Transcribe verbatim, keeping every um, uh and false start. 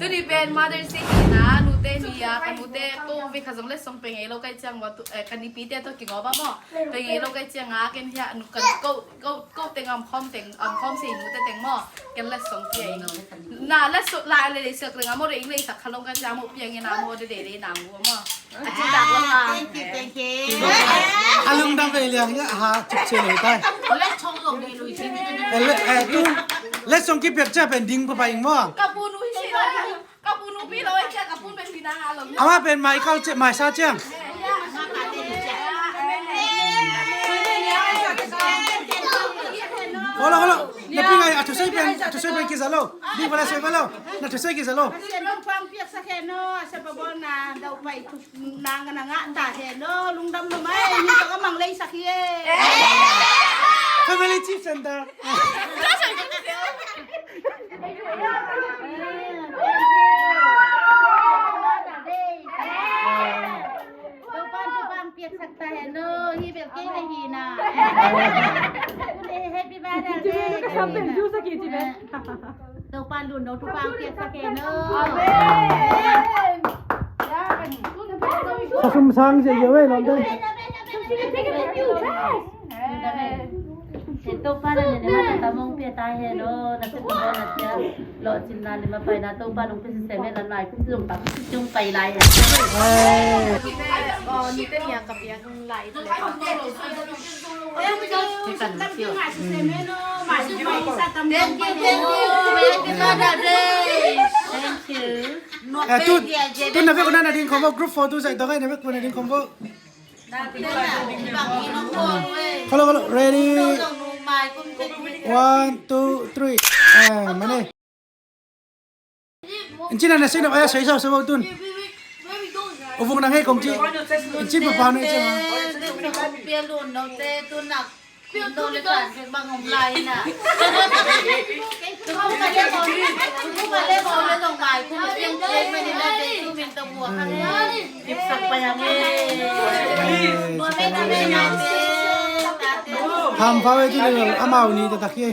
Tuni pen Mother's Day hi na, nute ni a, ka nute ko Vic kha zong letsong pe ngei lo kai ciang maw, tu, eh, ka nipite tawh kingawp a maw. Pe ngei lo kai ciang a, ken hiah nu kan ko, ko, ko teng a om khawm teng, a om khawm se nute teng maw. Ken letsong pia ing. Na letsong la le le sak le nga maw, le ing le sak kha long kai ciang maw, pia ngei na maw, de de le na maw maw. A cih tak lo a. Thank you, thank you. A lungdam ve liang hi a, ha, cuk sia lo tai. Letsong lo ni lui cin. Eh, le, eh, tu, letsong kipiak ciang pen ding papa ing maw. Ka pu nu hi si lo. Ka pu nu pi lo, eh, ciang ka pu pen pi na nga lo. Ama pen mai kal ciang, mai sa ciang. Kolo, kolo. Na pi ngai, a thusei pen, a thusei pen kiza lo. Ding pala sei pala. Na thusei kiza lo. Sia nong pang piak sa keno, sia pa bon na, dau pai tu. Nang na ngah ta hen lo, lungdam lo mai, ni tawh ka mang leisak hi e. Family Chief Center. Topan, Topan piaksak ta hen lo, hi bel kei na hi na. Happy birthday. Topan lun dong Topan piaksak hen lo. Amen. Sa sum sang zia zia wei lom dong. Topan na ne na ta mong pia ta hen lo. Na se tu na tia lo cin na lima pai na Topan nong pia se me na nai kum tung pa kum tung pai lai hen. Ai. Oh, ni te ni a ka pia. Thank you, thank you. Happy Mother's Day. Thank you. Eh, tu, tu na vek una na ding khawm vo, group photo zai dong ai, na vek una ding khawm vo. Kolo, kolo, ready. One, two, three. Eh, mane. Incina na sino aya soisa sobo tun. Uvung nang hei kong ci. Incin papa na incin ma. Ham pau e tu le amau ni ta tak ye.